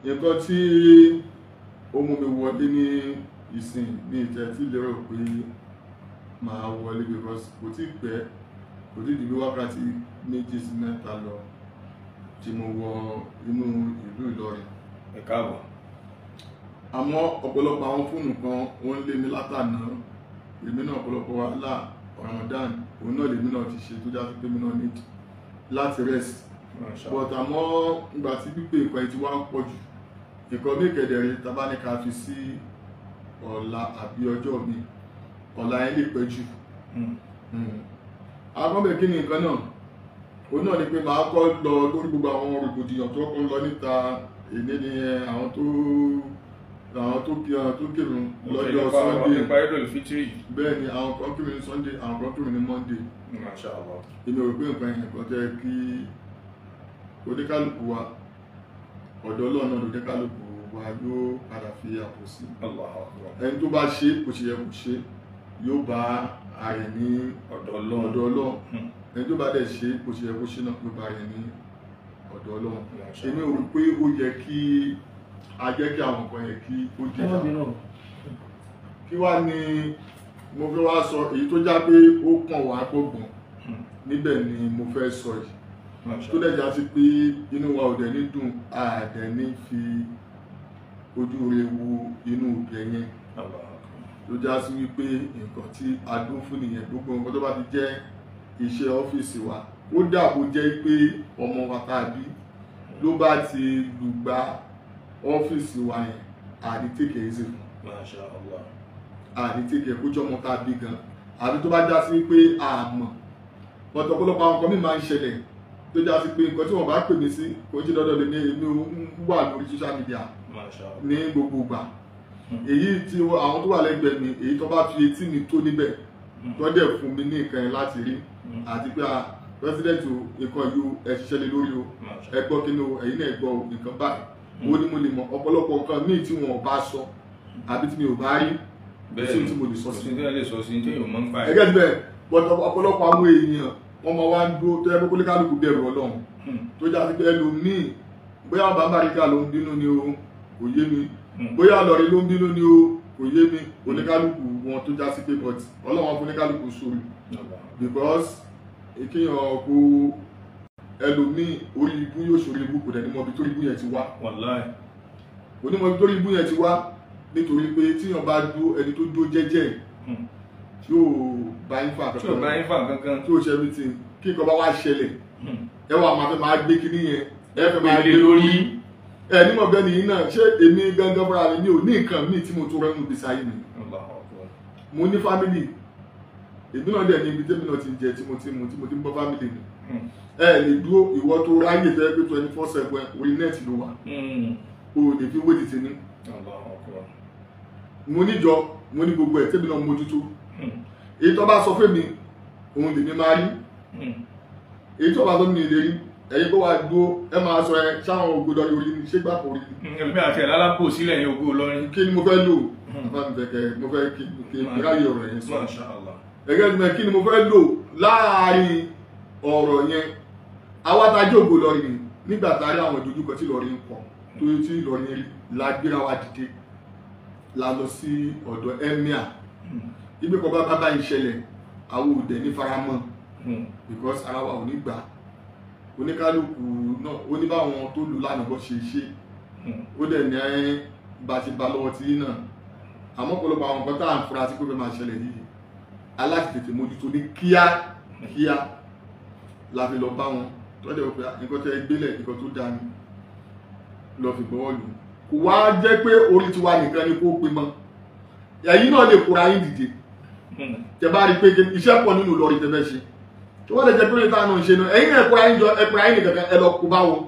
Nǹkan tí ó mú mi wọlé ní ìsìn ní ìtẹ́ tí lérò pé máa wọlé, because kò tí pẹ́, kò tí di bí wákàtí 2 sí 3 lọ tí mo wọ inú ìlú Ìlọrin. Ẹ káàbọ̀. Àmọ́ ọ̀pọ̀lọpọ̀ àwọn fóònù kan wọ́n lé mi látàná, èmi náà ọ̀pọ̀lọpọ̀ wàhálà Ramadan òun náà lèmi náà ti ṣe tó já sí pé mi náà need láti rest. But àmọ́ ìgbà tí pípé nǹkan yìí ti wá ń pọ̀ jù, nǹkan mí kẹ̀dẹ̀rẹ̀ tá bá ní ká fi sí ọ̀la àbí ọjọ́ mi, ọ̀la yẹn lè pẹ́ jù. Àkọ́bẹ̀ kí ni nǹkan náà? Òun náà ni pé màá kọ́ lọ lórí gbogbo àwọn rògbòdìyàn tó ń lọ níta. Èmi ni àwọn tó kírun lọ́jọ́ Sunday. Bẹ́ẹ̀ ni àwọn kan kírun ní Sunday, àwọn kan kírun ní Monday. Èmi ò rò pé nǹkan yẹn kan tẹ́ kí oníkálukú wa ọ̀dọ̀ Ọlọ́run náà lóníkálukú wa yóò padà fi àpò sí. Ẹni tó bá ṣe kò ṣe yẹ kò ṣe yóò bá ààrẹ ní ọ̀dọ̀ Ọlọ́run. Ẹni tó bá dẹ̀ ṣe kò ṣe yẹ kó ṣe náà yóò bá ààrẹ ní ọ̀dọ̀ Ọlọ́run. Èmi ò rò pé ó yẹ kí a jẹ́ kí àwọn nǹkan yẹn kí ó dìjà. Kí wá ni mo fẹ́ wá sọ èyí tó já pé ó kàn wá gbọ̀ngbọ̀n níbẹ̀ ni mo fẹ́ sọ yìí, tó dẹ̀ já sí pé inú wa ò dẹ̀ ní dùn, a dẹ̀ ní fi ojú rere wo inú ibẹ̀ yẹn, tó já sí wípé nǹkan tí a dún fún nìyẹn. Gbogbo nǹkan tó bá ti jẹ́ iṣẹ́ ọ́fíìsì wa, ó dàbò jẹ́ pé ọmọ wa tá a bí ló bá ti lùgbà ọ́fíìsì wa yẹn, àní take it easy fún. Àní take it kó jẹ́ ọmọ tá a bí gan, àbí tó bá já sí pé a mọ̀. Ọ̀pọ̀lọpọ̀ àwọn nǹkan mi máa ń ṣẹlẹ̀ tó já sí pé nǹkan tí wọ́n bá pè mí sí kò ń ṣe dandan lè ní èmi wà lórí social media ní gbogbo ìgbà. Èyí tí àwọn tó wà lẹ́gbẹ̀ẹ́ mi, èyí tó bá fi etí mi tó níbẹ̀ tó dẹ̀ fún mi ní nǹkan yẹn láti rí, àti pé president o, nǹkan yìí o, ẹ ṣiṣẹ́ lé lórí o, ẹ gbọ́ kí ni o, ẹ̀yin náà gbọ́ o, nǹkan báyìí ó ní mo lè mọ̀. Ọ̀pọ̀lọpọ̀ nǹkan míì tí wọn ò bá sọ àbí tí mi ò bá rí, sí tí mo lè sọ sí. Ẹgẹ́ bẹ́ẹ̀, but ọ̀pọ̀lọpọ̀ àwọn èèyàn wọ́n máa wá ń dúró tó yẹ kó kálukú bẹ̀rù Ọlọ́run, tó já sí pé ẹlòmíì bóyá bàbá Bàrígà ló ń bínú ni o, kò yé mi, bóyá Ìlọrin ló ń bínú ni o, kò yé mi, oníkálukú wọn tó já sí pé but Ọlọ́run fún oníkálukú sórí, because kéèyàn kó ẹlòmíì orí ibú yóò ṣorí ibú, kò dẹ̀ ní mọ ibi tó rí ibú yẹn ti wá. Kò ní mọ ibi tó rí ibú yẹn ti wá, nítorí pé tíyàn bá dúró, ẹni tó dúró jẹ́jẹ́ tí ó bá yín fà kankan, tí ó ṣe everything, kí nǹkan bá wá ṣẹlẹ̀ ẹ wà máa fẹ́ máa gbé kíní yẹn, ẹ fẹ́ máa gbé lórí ẹ nímọ̀ bẹ́ẹ̀ nìyí náà. Ṣé èmi gangan fúnra mi ò ní nǹkan míì tí mo tó rẹ́nu gbèsè ayé mi? Mo ní family, èmi náà dẹ̀ ní ibi tẹ́mi náà ti ń jẹ, tí mo ti mu, tí mo ti ń bọ́ family mi. Ẹ lè dúró ìwọ tó ráyè tẹ́ pé 24/7 orí nẹ́ẹ̀tì ló wà, o lè fi wé títí ní. Mo níjọ, mo ní gbogbo ẹ̀ tẹ́mi náà mójútó. Èyí tó bá sọ fún mi òun lèmi máa rí, èyí tó bá sọ mi lè rí. Ẹ̀yin kó wá dúró ẹ máa sọ ẹ sáwọn ògo lórí orí ni, ṣé gbà kó rí ni. Ẹlòmíì àti ẹ̀ lálábò sílẹ̀ ní ògo Ìlọrin. Kí ni mo fẹ́ lò? Bàbá mi fẹ́ kẹ́ mo fẹ́ kí n ráyè ọ̀rọ̀ yẹn sọ. Ẹ̀gẹ́ mi kí ni mo fẹ́ lò láàárín ọ̀rọ̀ yẹn? Àwa tá a jẹ́ ògo Ìlọrin nígbà tá a rí àwọn ìdojúkọ tí Ìlọrin ń kọ, tó tí Ìlọrin rí, la gbéra wa dìde, la lọ sí ọ̀dọ̀ emir. Ibi kan bá bá ìṣẹ̀lẹ̀, àwọn òdẹ ní faramọ́, because ara wa ò ní gbà. Oníkálukú náà ó ní báwọn tó lù lánàá bó ṣe ṣe, ó dẹ̀ ní bá ti ba lọ́wọ́ tí náà. Àmọ́ ọ̀pọ̀lọpọ̀ àwọn nǹkan tá à ń fura sí pé fẹ́ máa ṣẹlẹ̀ yìí, aláti tètè mójútó ní kíá kíá la fi lọ bá wọn. Tọ́jú pé nǹkan tẹ́ gbélẹ̀, nǹkan tó dáa ni lọ fi gbọ́wọ́ lù. Kò wá jẹ́ pé orí tiwa nìkan ni kó pe mọ́, ẹ̀yin náà lè kóra yín dìde. Tẹ́ bá rí pé iṣẹ́ pọ̀ nínú Ìlọrin tẹ́ fẹ́ ṣe, tó wọ́n lè jẹ́ pé táwọn náà ń ṣe náà, ẹ̀yin náà kóra yín jọ, ẹ kóra yín nìkan ẹ lọ kó bá wọn.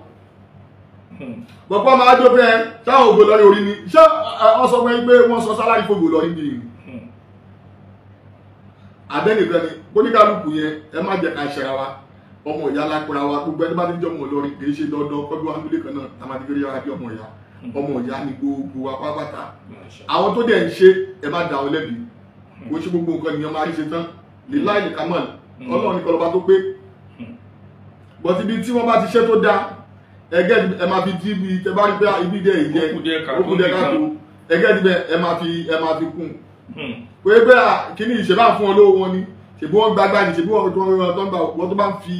Bọ̀pọ̀ máa dó pé sáwọn ògo Ìlọrin orí ni, ṣé wọ́n sọ pé wọ́n sọ sálárì fògo Ìlọrin bí yìí? Abẹ́nìkan ni kóníkálukú yẹn, ẹ má jẹ́ ká ṣẹra wa, ọmọ ìyá lápẹ́ra wa. Gbogbo ẹni bá ti jẹ́ ọmọ Ìlọrin kì í ṣe dandan kọ́ bí wọ́n nílé kan náà a máa ti fi rí ara bí ọmọ ìyá. Ọmọ ìyá ni gbogbo wa pátápátá. Àwọn tó dẹ̀ ń ṣe ẹ má dá wọn lẹ́bi, kò ṣe gbogbo nǹkan nìyẹn máa rí ṣe tán. Líláì ní kamal, Ọlọ́run ní kọlọba tó pé. But ibi tí wọ́n bá ti ṣe tó dáa, Ẹgẹ́ ẹ máa fi dí ibi tẹ bá rí pé ibi dẹ̀ ìyẹ ó kù díẹ̀ káàtó, ẹgẹ́ ti bẹ ẹ máa fi kún. Pé bẹ́ẹ̀ kíní ìṣẹ̀bá fún ọ lówó wọn ni, ṣèbí wọ́n gbágbá ni, ṣèbí wọ́n tó ń gbà wọ́n tó bá ń fi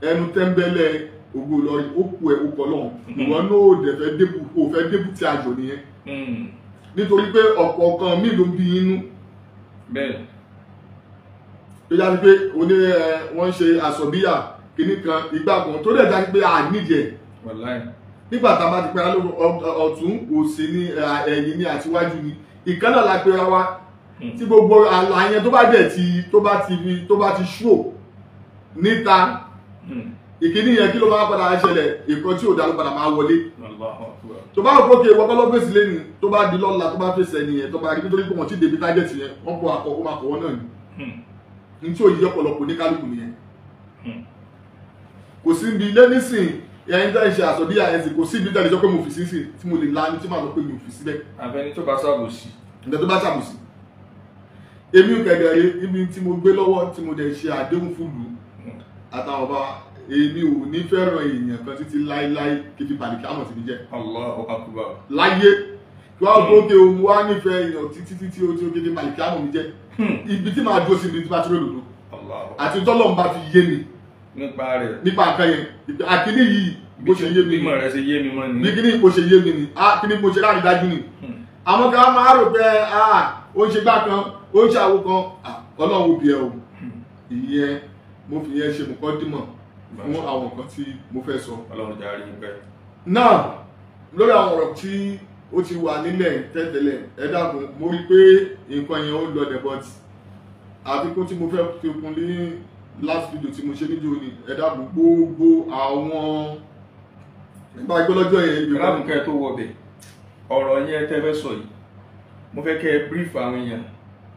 ẹnu tẹ́ńbẹ́lẹ̀ Ògo Ìlọrin, ó kú ẹ ó kọ lọ́hùn. Ìwọ náà ò dẹ̀ fẹ́ débù, ò fẹ́ débù tí a jọ nìyẹn. Nítorí pé ọ̀pọ̀ kan míì ló ń bí inú. Tó yá sí pé oní wọ́n ń ṣe àsọ̀bíyà kíní kan ìgbà kan tó dẹ̀ dá sí pé a níjẹ̀. Nígbà tá a bá ti pera lóko ọ̀tún òsì ní ẹ̀yìn ní àtiwájú ni ìkan náà la pera wa. Tí gbogbo àlà yẹn tó bá dẹ̀ ti tó bá ti ṣó níta, ìkíní yẹn kí ló máa padà ṣẹlẹ̀? Ìkan tí ò dá ló padà máa wọlé. Tó bá rò pé òkè wọ́n lọ́ fèsì lẹ́nu, tó bá di lọ́la tó bá fèsì ẹni yẹn tó bá rí nítorí pé wọ́n ti débi tájẹ̀tì yẹn, wọ́n kó akọ ó máa kọ̀ wọ́n náà ni. Ní tí òyìnbó ọ̀pọ̀lọpọ̀ ní kálukú nìyẹn. Kò sí ibi ilé nísìn ẹni tẹ́ ń ṣe àsọ̀bíyà ẹ̀sìn, kò sí ibi tẹ́lẹ̀ sọ pé mo fi sí sí tí mo lè lanu tí màá sọ pé mi ò fi síbẹ̀. Àfẹni tó bá ṣàbòsí. Ǹjẹ́ tó bá ṣàbòsí. Èmi kẹ̀dẹ̀rẹ́ ibi tí mo gbé lọ́wọ́ tí mo dẹ̀ ṣe àdéhùn fún lù àtàwọn ọba, èmi ò ní fẹ́ràn èèyàn kan títí láéláé kí fi bàlìkì àmọ̀ tí mi jẹ́. Allahu Akbar. Láyé kí wọ́n tó ké ohun wá nífẹ̀ẹ́ èèyàn títí títí ó ti ó kí fi bàlìkì àmọ̀ mi jẹ́. Ibi tí màá dúró sí ibi tí bá ti rí òdodo. Àti tọ́lọ́run bá fi yé mi. Nípa rẹ̀. Nípa nǹkan yẹn. Àkíní yìí bó ṣe yé mi. Bí mọ̀ rẹ̀ ṣe yé mi mọ́ ni. Bí kíní bó ṣe yé mi ni. Kíní bó ṣe láti dájú ni. Àwọn kan máa rò pé ó ń ṣe gbá kan, ó ń ṣàwo kan, Ọlọ́run ó bí ẹ o. Ìyẹn mo fi yẹn ṣe mọ̀kọ́ dímọ̀ fún àwọn nǹkan tí mo fẹ́ sọ. Ọlọ́run jàre pẹ́. Náà lórí àwọn ọ̀rọ̀ tí ó ti wà nílẹ̀ tẹ́tẹ́lẹ̀, ẹ dákun, mo rí pé nǹkan yẹn ó lọlẹ̀, but àfikún tí mo fẹ́ fi kún ní last video tí mo ṣe níjó ni, ẹ dákun, gbogbo àwọn nípa ìgbọ́lọ́jọ́ yẹn. Ẹ dákun kẹ́ ẹ tó wọbẹ̀, ọ̀rọ̀ yẹn tẹ́ fẹ́ sọ yìí, mo fẹ́ kẹ́ ẹ brief àwọn èèyàn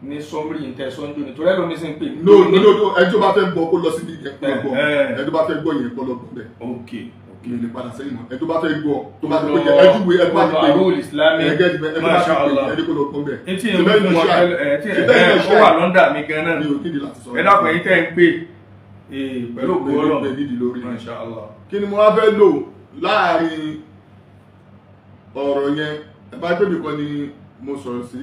ní summary tẹ́ sọ́njú ni, torí ẹ lómi sí ń pè. No no no, ẹ tó bá fẹ́ gbọ́ kó lọ síbi yẹn kó lọ gbọ́, ẹ tó bá fẹ́ gbọ́ yẹn kó lọ gbọ́ bẹ́ẹ̀. Ok. Mi ò lè padà sẹ́yìn mọ́, ẹ tó bá fẹ́ gbọ́ tó bá ti pé ẹ júwe ẹ tó bá ti pé Arul Islamic, ẹ gẹ́gẹ́ ẹ tó bá ti pé ẹ ní kó lọ gbọ́ bẹ́ẹ̀. Etí ìlú fún wa ẹ ó wà lọ́ndà mi gan náà. Mi ò nídìí láti sọ. Ẹ dákun ẹ̀yin tẹ́ ń pè pẹ̀lú òkú Ọlọ́run. Masha Allah. Kí ni mo wá fẹ́ lò láàrin ọ̀rọ̀ yẹn? Ẹ bá pè mí kan ni mo sọ̀rọ̀ sí,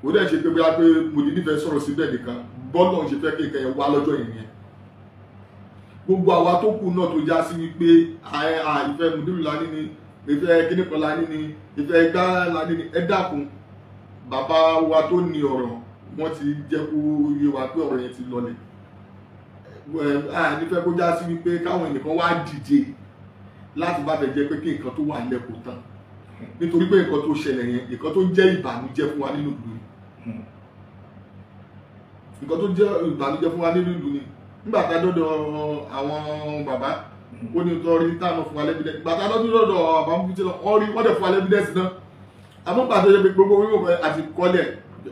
kò dẹ̀ ṣe pé bóyá pé mo ní nífẹ̀ẹ́ sọ̀rọ̀ síbẹ̀ nìkan, bọ́ọ̀lù ṣe fẹ́ kí nǹkan yẹn wá lọ́jọ́ yẹn yẹn. Gbogbo àwa tó kù náà tó já sí wípé ìfẹ́ mùdúrù lání ni, ìfẹ́ kíníkan lání ni, ìfẹ́ igbá lání ni, ẹ dákun, bàbá wa tó ní ọ̀rọ̀ wọ́n ti jẹ́ kó yé wa pé ọ̀rọ̀ yẹn ti lọlẹ̀. Nífẹ̀ẹ́ kó já sí wípé káwọn ẹnìkan wá dìde láti bá fẹ́ jẹ́ pé kí nǹkan tó wà lẹ́kọ̀ọ́ tán, nítorí pé nǹkan tó ṣẹlẹ̀ yẹn, nǹkan tó jẹ́ ìbànújẹ́ fún wa nínú ìlú ni, nǹkan tó jẹ́ ìbànújẹ́ fún wa nínú ìlú ni. Nígbà tá a dọ́dọ̀ àwọn bàbá ó ní tọ́ rí táwọn fún wa lẹ́bídẹ́sì, ìgbà tá a dọ́dọ̀ bàbá mú títí lọ wọ́n rí wọ́n dẹ̀ fún wa lẹ́bídẹ́sì náà. Àmọ́ pàtó yẹ pé gbogbo wíwò àti kọ́lẹ̀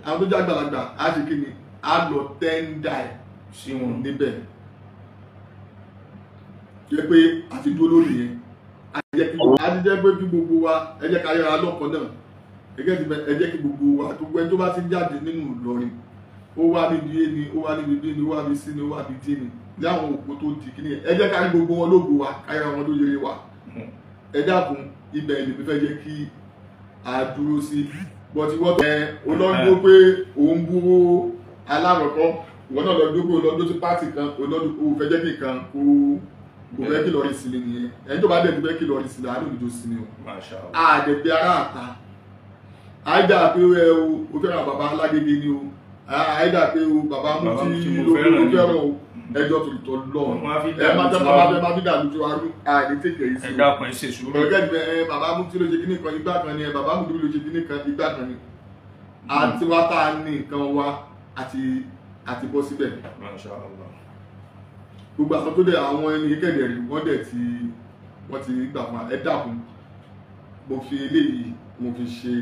àwọn tó jẹ́ àgbàlagbà á ṣe kí ni, á lọ tẹ́ńdà ẹ̀ sí wọn níbẹ̀, jẹ́ pé a ti dúró lórí yẹn. A ti jẹ́ pé kí gbogbo wa ẹ jẹ́ ká yára lọ́kàn náà, ẹ jẹ́ kí gbogbo wa gbogbo ẹni tó bá ti jáde nínú Ìlọrin, ó wá níbi A ni, ó wá níbi B ni, ó wá níbi C ni, ó wá níbi D ni, láwọn òpó tó di kíní ẹ jẹ́ ká rí gbogbo wọn lógo wa, ká yára wọn lóye wa. Ẹ dákun, ibẹ̀ lèmi fẹ́ jẹ́ kí a dúró sí. Bọ́tí wọ́n tẹ olọ́dún pé òun bú alárọ̀kọ́, ìwọ náà lọ́dún pé olọ́dún sí pátì kan, olọ́dún kò fẹ́ jẹ́ kí nǹkan kó kò fẹ́ kí lọ́ọ̀rì sinmi nìyẹn. Ẹni tó bá dẹ̀ tó fẹ́ kí lọ́ọ̀rì sinmi, àánú ìjọ sinmi o. Àdẹ̀bí ara àta àìdá pé ẹ o fẹ́ràn bàbá alágége ni o, àìdá pé o bàbá mutí ló fẹ́ràn o, ẹjọ́ tòlùtọ̀ lọ ẹ má tẹ́ bàbá bẹ́ẹ̀ má fi dàlú tó arú àìní tètè yìí sí o. Ẹ dákun ẹ ṣe sùúrù. Ọ̀gá ẹ bàbá mutí ló ṣe kíní kan igbá kan ni, ẹ bàbá mutí ló ṣe kíní kan igbá kan ni. Àti wá tá a ní nǹkan wa àti bọ́ síbẹ̀. Masha Allah. Gbogbo àwọn tó dẹ̀ àwọn ẹni kẹ̀dẹ̀ rí wọ́n dẹ̀ ti wọ́n ti gbà fún wa. Ẹ dákun, mo fi eléyìí mo fi ṣe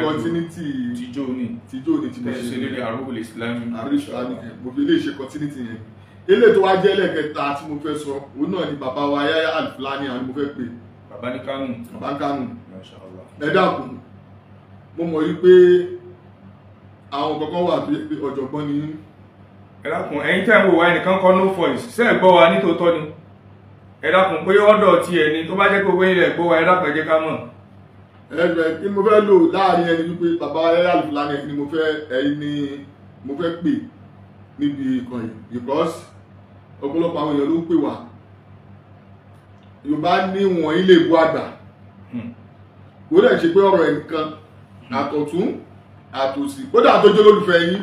continuity tíjó ní tí mo ṣe lórí Arul Islamic, Arul Islamic mo fi eléyìí ṣe continuity yẹn. Eléyìí tó wá jẹ́ ẹlẹ́kẹta tí mo fẹ́ sọ, òun náà ni bàbá wa Yahya Al-Fulani àwọn mo fẹ́ pè. Bàbá ní Kánò. Bàbá ní Kánò. Masha Allah. Ẹ dákun, mo mọ̀ wípé àwọn kankan wà tó yẹ pé ọ̀jọ̀gbọ́n ni. Ẹ dákun, ẹ̀yin tẹ́ ń wò wá, ẹnìkan kọ́ no voice, ṣé ẹ gbọ́ wa nítòótọ́ ni? Ẹ dákun pé ọ̀dọ̀ tí ẹni tó bá jẹ́ pé owó ilẹ̀ gbó wa, ẹ dákun ẹ jẹ́ ká mọ̀. Ẹgbẹ́ kí mo fẹ́ lò láàrin ẹni wípé bàbá Al-Fulani ni mo fẹ́, ẹ̀yin ni mo fẹ́ pè níbi ìkànnì, because ọ̀pọ̀lọpọ̀ àwọn èèyàn ló ń pè wá. Yorùbá ní wọ̀nyí lè bu àgbà, kó dẹ̀ ṣe pé ọ̀rọ̀ ẹnìkan àtọ̀tún àtòsí, kódà àtọ́jú olólùfẹ́ yín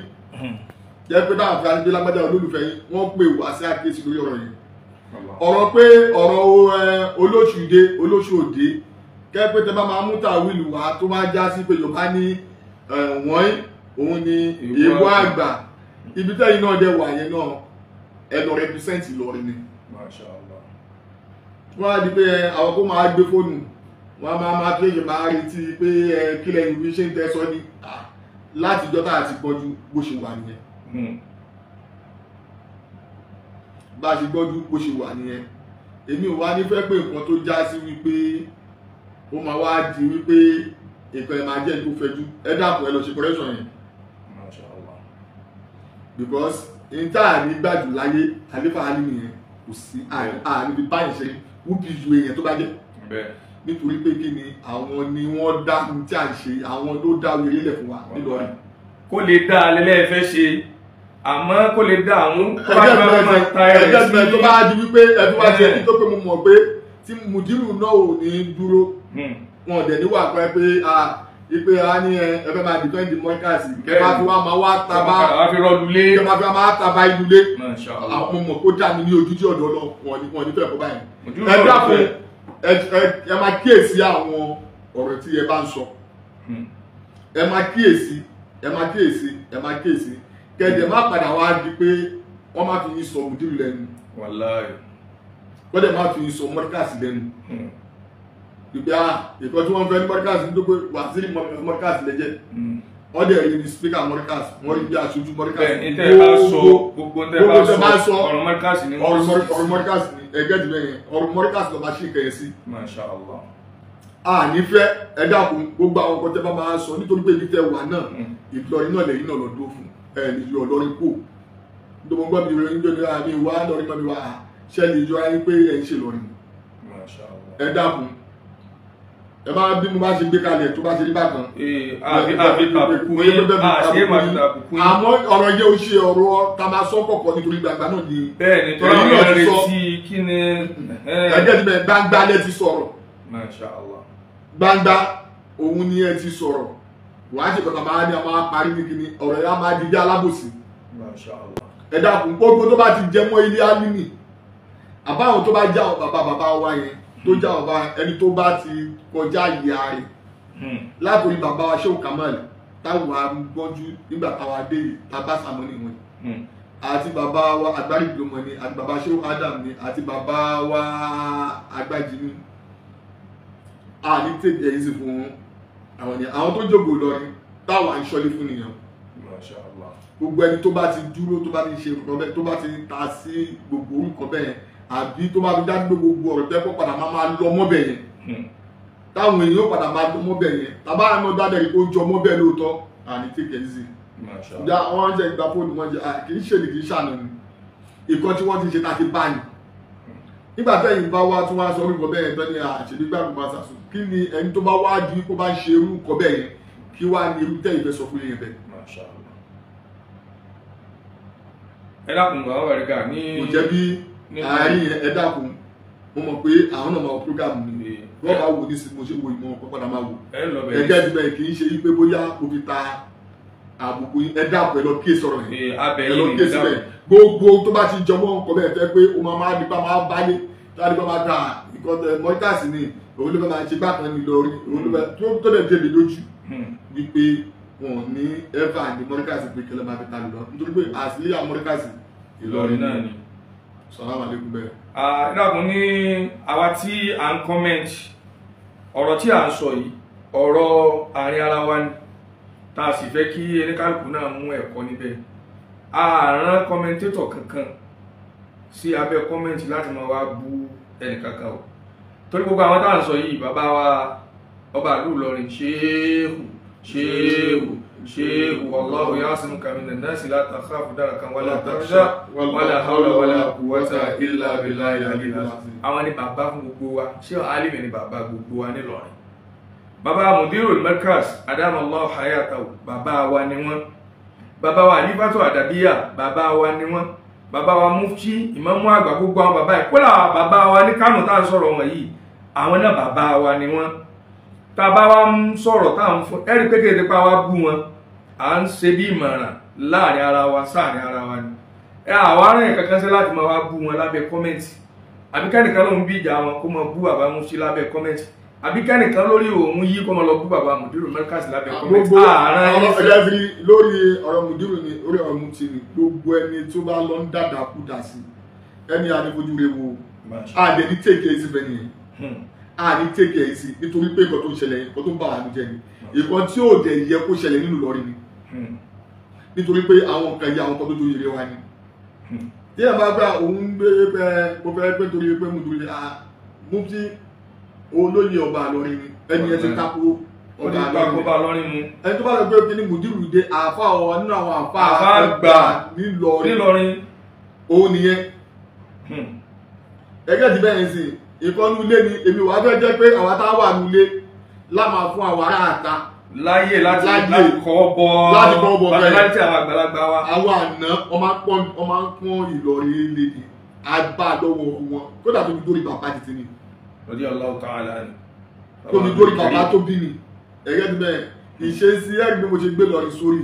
jẹ́ pé táwọn afurasí pé lágbájá olólùfẹ́ yín, wọ́n pè wá sí àkíyèsí lórí ọ̀rọ̀ yẹn. Ọ̀rọ̀ pé ọ̀rọ̀ olóṣùdé olóṣùòdé kẹ́ pé tẹ bá máa mú tàwílù wá tó máa já sí pé Yorùbá ní wọ́n òun ni èèbó àgbà, ibi tẹ́yìn náà dẹ̀ wà yẹn náà ẹ lọ represent Ìlọrin ni. Wọ́n á di pé àwọn kó máa gbé fóònù wọ́n á máa tó èyí máa retí pé kílẹ̀ ìwé ṣe ń tẹ́ sọ ní láti ìjọ tá a ti gbọ́njú bó ṣe wà nìyẹn. Bá a ṣe gbọ́njú bó ṣe wà nìyẹn. Èmi ò wá ní fẹ́ pé nǹkan tó já sí wípé ó máa wá di wípé nǹkan ẹ̀ máa jẹ́ tó fẹjú. Ẹ dákun ẹ lọ ṣe correction yẹn. Because n tá à ní gbàjù láyé àlefa alí nìyẹn, kò sí àní bí báyìí ṣe wúbi ju èèyàn tó bá jẹ́. Nítorí pé kí ni àwọn ni wọ́n dá ní tí à ń ṣe, àwọn ló dá orí ilẹ̀ fún wa nílọrin. Kó lè dá alẹ́lẹ́ fẹ́ ṣe, àmọ́ kó lè dá àwọn tó bá máa ta ẹ̀rẹ̀ sí. Tó bá di wípé ẹbí wá ṣe kí tó pé mo mọ̀ pé tí mùdírù náà ò ní dúró, wọn ò dẹ̀ ní wà pẹ́ pé ipe a ní ẹ fẹ́ máa dìfẹ́ǹdì mọ́kàsì kẹ́ máa fi wá máa wá taba, kẹ́ máa fi wá máa taba ìlú lé. Àwọn ọmọ kó dà mí ní ojú tí ọ̀dọ́ lọ wọn ní fẹ́ kó báyìí. Ẹ dákun ẹ máa kíyèsí àwọn ọ̀rọ̀ tí ẹ bá ń sọ. Ẹ máa kíyèsí, ẹ máa kíyèsí, ẹ máa kíyèsí. Kẹ̀dẹ̀ má padà wá di pé wọ́n má fi yín sọ mùdírù lẹ́nu. Wọ́n dẹ̀ má fi yín sọ mọ́kàsì lẹ́nu. Ìgbà ìkan tí wọ́n fẹ́ ní mọ́ríkàsì ní tó pé wàzírí mọ́ríkàsì lẹ́jẹ́, wọ́n dẹ̀ rí ní spíkà mọ́ríkàsì, wọ́n rí bí aṣojú mọ́ríkàsì. Gbogbo tẹ́ bá sọ ọ̀rọ̀ mọ́ríkàsì ni, ọ̀rọ̀ mọ́ríkàsì ni ẹgẹ́ jù bẹ́ẹ̀ yẹn, ọ̀rọ̀ mọ́ríkàsì lọ́ba ṣì kẹ̀yẹ sí. Masha Allah. A nífẹ̀ẹ́ ẹ dákun gbogbo àwọn nǹkan tẹ́ bá máa sọ, nítorí pé ibi tẹ́ wà náà Ìlọrin náà lẹ́yìn náà lọ dúró fún ẹ lè yọ Ìlọrin kù. Nítorí gbọ́ mi ìròyìn jọ ní àmì ìwà lọrin mọ́ mi wá ṣẹ́ lè yọ ayé pé ẹ ń ṣe Ìlọrin. Ẹ dákun ẹ bá bí mo bá ṣe gbé kalẹ̀ tó bá ṣe rí bákan. Àmọ́ ọ̀rọ̀ yẹn ó ṣe ọ̀rọ̀ tá a máa sọ kọ̀kọ̀ nítorí gbàgbà náà ni. Bẹ́ẹ̀ni tó rà wọ́n retí kí ni. Ẹgbẹ́ ti bẹ̀ gbangba lẹ ti sọ̀rọ̀. Masha Allah. Gbangba òun ni ẹ ti sọ̀rọ̀. Wàá ṣe kọ̀tà máa ní a máa parí ní kíni ọ̀rọ̀ yẹn á máa di bí alábòsí. Masha Allah. Ẹ dákun gbogbo tó bá ti jẹ mọ́ ilé álímì àbáwọn tó bá já bàbá bàbá wa yẹn tó já ọba ẹni tó bá ti kọjá ìyá rẹ̀ látòrí bàbá wa Shehu Kamal táwọn agbọ́njú nígbà táwa dé tábà sàmọ́nì wọn àti bàbá wa Àgbárígbòmọ ni àti bàbá Shehu Adam ni àti bàbá wa Àgbàjì ni a ní tètè ẹ̀yìn sí fún àwọn ni àwọn tó jókòó lọrin táwa ń ṣọlé fún nìyẹn. Gbogbo ẹni tó bá ti dúró tó bá ti ṣe nǹkan bẹ́ẹ̀ tó bá ti ta sí gbogbo orúkọ bẹ́ẹ̀ àbí tó bá fi dájú gbogbo ọ̀rọ̀ tẹ́ kó padà máa lọ mọ́bẹ̀ yẹn táwọn èèyàn padà máa lọ mọ́bẹ̀ yẹn tàbá àná dáadáa yìí kó jọ mọ́bẹ̀ lóòótọ́ àní take it easy. Ìjà wọn jẹ ìgbà fóònù wọn jẹ kì í ṣe ni kì í ṣàná ni ìkan tí wọ́n ti ṣe ta ti bá ní. Nígbà tẹ́yìn bá wá tí wọ́n á sọ orúkọ bẹ́ẹ̀ tán ní àṣèlú gbàgbọ́ máa ṣàṣù kí ni ẹni tó bá wá di kó bá ń ṣe irú nǹkan bẹ́ẹ̀ yẹn kí wá ní irú tẹ́yìn fẹ́ sọ fún yẹn bẹ́ẹ̀. Ẹ dákun bàbá Bariga ní. Kò jẹ́ bí àárín yẹn ẹ dákun mo mọ̀ pé àwọn náà máa wo program mi wọ́n bá wò ní sí mo ṣe wo ìmọ̀ ọ̀pọ̀ padà máa wò ẹgẹ́ ti bẹ́ẹ̀ kì í ṣe wípé bóyá o fi ta àbùkù ẹ dákun ẹ lọ kí sọ̀rọ̀ yẹn ẹ lọ kí síbẹ̀ gbogbo tó bá ti jọmọ́ nǹkan bẹ́ẹ̀ fẹ́ pé o máa máa nípa máa bálé tó nípa máa ta nǹkan mọ́tàsí ni òun ló fẹ́ máa ṣe bákan ní lórí òun ló fẹ́ tó dẹ̀ débi lójú wípé wọn ní ẹ́fà ní mọ́ríkàsì pé kẹlẹ́ máa fi ta lọ nítorí pé àsìlíyà mọ́ríkàsì Ìlọrin náà ni. Salaam alaikum bẹ́ẹ̀. Ẹ dákun ní àwa tí à ń comment ọ̀rọ̀ tí à ń sọ yìí ọ̀rọ̀ àárín ara wa ni tá a sì fẹ́ kí oníkálukú náà mú ẹ̀kọ́ níbẹ̀. A rán commentator kankan sí abẹ́ comment láti máa wá bú ẹnìkankan o torí gbogbo àwọn tá à ń sọ yìí bàbá wa ọba ìlú Ìlọrin ṣéhù ṣéhù Ṣé wallahu ya'simuka minan nasi la takhafu darakan wala takhsha wala hawla wala quwwata illa billahi al-aliyyil azim. Àwọn ni bàbá fún gbogbo wa. Ṣé Alimi ni bàbá gbogbo wa nílọrin. Bàbá Mudirul Markaz adamallahu hayatahu, bàbá wa ni wọ́n. Bàbá wa Alifatu Adabiya, bàbá wa ni wọ́n. Bàbá wa Mufti Ìmámù àgbà, gbogbo àwọn bàbá yìí, kódà bàbá wa ní Kánò tá à ń sọ̀rọ̀ wọn yìí, àwọn náà bàbá wa ni wọ́n. Tá a bá wa ń sọ̀rọ̀ tá à ń fún ẹ̀rí pé kéde pa wá bú wọn, à ń ṣe bí ìmọ̀ràn láàrin ara wa sáàrin ara wa ni. Ẹ àwọn ará kankan ṣe láti máa wá bú wọn lábẹ́ kọ́mẹ́ǹtì, àbí kẹ́nìkan ló ń bí ìjà wọn kó máa bú bàbá Mufti lábẹ́ kọ́mẹ́ǹtì, àbí kẹ́nìkan lórí òun yí kó máa lọ bú bàbá Mudirul Markaz lábẹ́ kọ́mẹ́ǹtì. Lórí ọ̀rọ̀ Mudiru ni, orí ọ̀rọ̀ Mufti ni, gbogbo ẹni tó bá lọ ń dàdà kú dà sí ẹni àdìfojú rẹ wo àdẹ ní tèkè ẹsì fẹ nìyẹn, àní tèkè ẹsì, nítorí pé nǹkan tó ń ṣẹlẹ̀, nǹkan tó ń bà wá jẹ́ ni, nǹkan tí ò dẹ̀ yẹ kó ṣẹlẹ̀ nínú Ìlọrin ni, nítorí pé àwọn nǹkan yìí, àwọn nǹkan tó tó yẹrẹ wa ni. Tí ẹ bá gbà òun gbé pé mo fẹ́ pé torí pé mo torí Mufti olóyè ọba Ìlọrin ni, ẹni ẹ ti tako ọba Ìlọrin mu. Ẹni tó bá lọ gbé kí ni Mudiru dé àfa ọ nínú àwọn àfa àgbà nílọrin òun nìyẹn. Ẹgbẹ́ ti bẹ́ẹ̀ sìn ìkọ́nú ilé ni èmi wàá fẹ́ jẹ́ pé àwa tá a wà nílé lá máa fún àwọn ará àta láyè láti kọ́ bọ́ láti àwọn àgbàlagbà wa. Àwọn àna wọ́n máa ń pọ́n Ìlọrin lé ní agbá lọ́wọ́ wọn, kódà tó fi dórí bàbá títí ni. Radiyallahu ta'ala ni. Tó fi dórí bàbá tó bí mi. Ẹ̀gẹ́ ti bẹ́ẹ̀ ìṣesí ẹ̀rí bí mo ṣe gbé lọrin sórí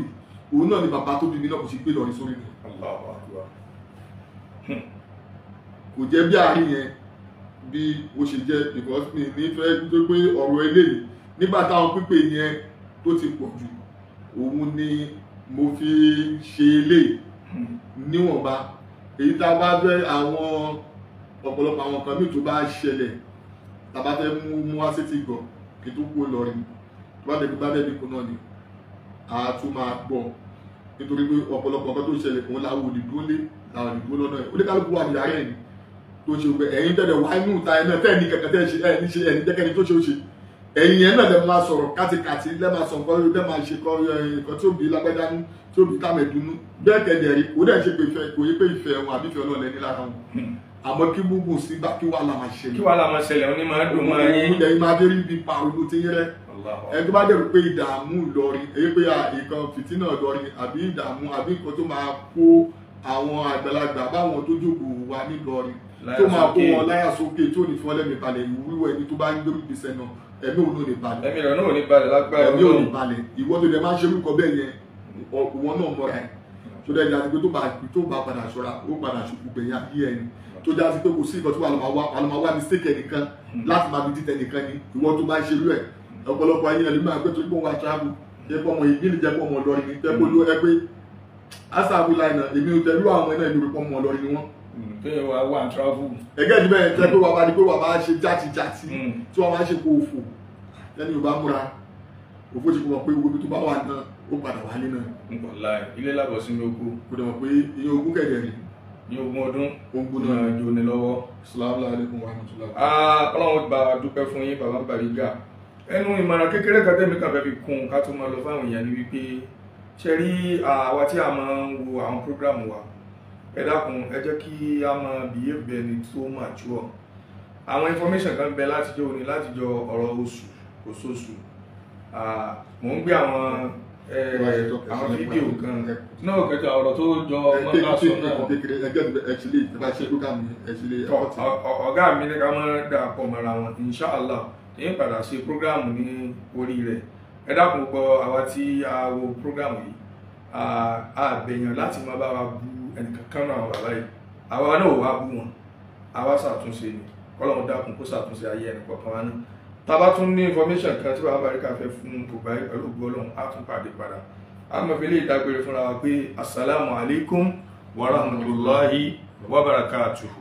òun náà ni bàbá tó bí mi náà kò ṣe gbé lọrin sórí mi. Allahu akbar. Kò jẹ́ bí àárín yẹn bí ó ṣe jẹ́, because mi ní fẹ́ tó pé ọ̀rọ̀ eléyìí nígbà táwọn pípé yẹn tó ti pọ̀ jù, òun ni mo fi ṣe eléyìí níwọ̀nba. Èyí tá a bá fẹ́ àwọn ọ̀pọ̀lọpọ̀ àwọn nǹkan míì tó bá ṣẹlẹ̀ tá a bá fẹ́ mú wá sétí gbọ̀ kí tó kú lọrin tó bá dẹ̀bi bá dẹ̀bi kú náà ni a tún máa gbọ́, nítorí pé ọ̀pọ̀lọpọ̀ nǹkan tó ṣẹlẹ̀ kò ń láwọn òdìdó lé làwọn òdìdó lọ́nà ẹ̀ oníkálukú wà ní yàrá ẹ̀ ni tó ṣe pé ẹ̀yin tẹ̀lé wá inú ta ẹ̀ náà tẹ̀ ní kankan tẹ̀ ṣe ẹ̀ ní ṣe ẹ̀ ní jẹ́kẹ́ni tó ṣe ó ṣe ẹ̀yin yẹn náà lè máa sọ̀rọ̀ kátikàti lè máa sọ nǹkan lè máa ṣe nǹkan tí ó bí lágbájá nú tí ó bí tàmẹ̀dúnú bẹ́ẹ̀ kẹ̀dẹ̀ rí kò dẹ̀ ṣe pé ìfẹ́ kò yé pé ìfẹ́ wọn àbí ìfẹ́ ọlọ́ọ̀lẹ́ ní lára wọn. Àmọ́ kí gbogbo sígbà kí wàhálà máa ṣẹlẹ̀, kí wàhálà máa ṣẹlẹ̀ ó ní máa dùn máa yín ilẹ̀ yìí máa dé rí ibi pàrọ̀ tí ń rẹ́. Ẹni tó bá dẹ̀rù pé ìdààmú Ìlọrin èyí pé nǹkan fìtínà Ìlọrin àbí ìdààmú àbí nǹkan tó máa kó àwọn àgbàlagbà báwọn tó jókòó wa nílọrin tó máa kó wọn láyà sókè tó ní fún ọlẹ́mì balẹ̀, ìwúrú ẹni tó bá ń gbérù gbèsè náà ẹ̀mí òun ò ní balẹ̀, ẹ̀mí rẹ̀ náà ò ní balẹ̀ lágbára, ẹ̀mí ò ní balẹ̀. Ìwọ tó dẹ̀ máa ń ṣe orúkọ bẹ́ẹ̀ yẹn ìwọ náà mọ́ra ẹ̀ tó dẹ̀ jáde pé tó bá padà ṣọ́ra ó padà ṣùkú gbẹ̀yìn ayé ẹni tó jáde pé kò sí nǹkan tó wà lọ́ máa wá mistake ẹnìkan láti máa fi dìtẹ̀ nìkan ni ìwọ tó bá ń ṣe irú ẹ̀. Ọ̀pọ̀lọpọ̀ ayé ẹni máa gbé torí pé wọ́n wá travel jẹ́ pé ọmọ ìgbìlì jẹ́ pé ọmọ Ìlọrin ni jẹ́ pé olú ẹ pé asabu láìnà èmi ò tẹ̀lú àwọn ẹ̀nà ìlú pé ọmọ Ìlọrin ni wọ́n. Tó yẹ wá wà ní travel. Ẹgẹ́ ti bẹ́ẹ̀ jẹ́ pé wàá bá di pé wàá bá ṣe játijàti tí wọ́n máa ṣe kó òfò lẹ́nu Yorùbá múra òfò ti kò mọ̀ pé gbogbo tó bá wà náà ó padà wálé náà. Wàláhì ilé lábọ̀ sínú oko. Kò dẹ̀ mọ̀ pé iye ogún kẹ̀kẹ́ rí. Ní ogún ọdún ó ń gbóná jò ní lọ́wọ́. Assalamu alaikum warahmatullahi. Ọlọ́run bá wa dúpẹ́ fún yín bàbá Bariga. Ẹnu ìmọ̀ràn kékeré kan tẹ́mi kan fẹ́ fi kún ká tó máa lọ fáwọn èèyàn ní wípé ṣe rí àwa tí a máa ń wo àwọn prógrámù wa, ẹ dákun ẹ jẹ́ kí a máa behave bí ẹni tó mature. Àwọn information kan bẹ látijọ́ òní látijọ́ ọ̀rọ̀ oṣù oṣooṣù, mò ń gbé àwọn fídíò kan náà kẹjọ ọ̀rọ̀ tó jọ mọ́tàṣọ náà. Ọ̀gá mi ní ká máa dà pọ̀ mọ́ra wọn, inshallah ní padà ṣe prógrámù ní orí rẹ̀. Ẹ dákun gbọ́ àwa tí a wo prógrámù yìí, a bẹ̀yàn láti máa bá wa bú ẹnìkankan náà àwọn bàbá yìí, àwa náà wá bú wọn, àwa ṣàtúnṣe ni, kọ́lọ́run dákun kó ṣàtúnṣe ayé ẹnìkọ̀ọ̀kan wa náà. Tá bá tún ní information kan tí bàbá Bariga fẹ́ fún gbogbo ayé pẹ̀lú ògo Ọlọ́run, á tún pàdé padà. A máa fi lè dágbére fúnra wa pé assalamu alaikum wa rahmatullahi wa barakatuhu.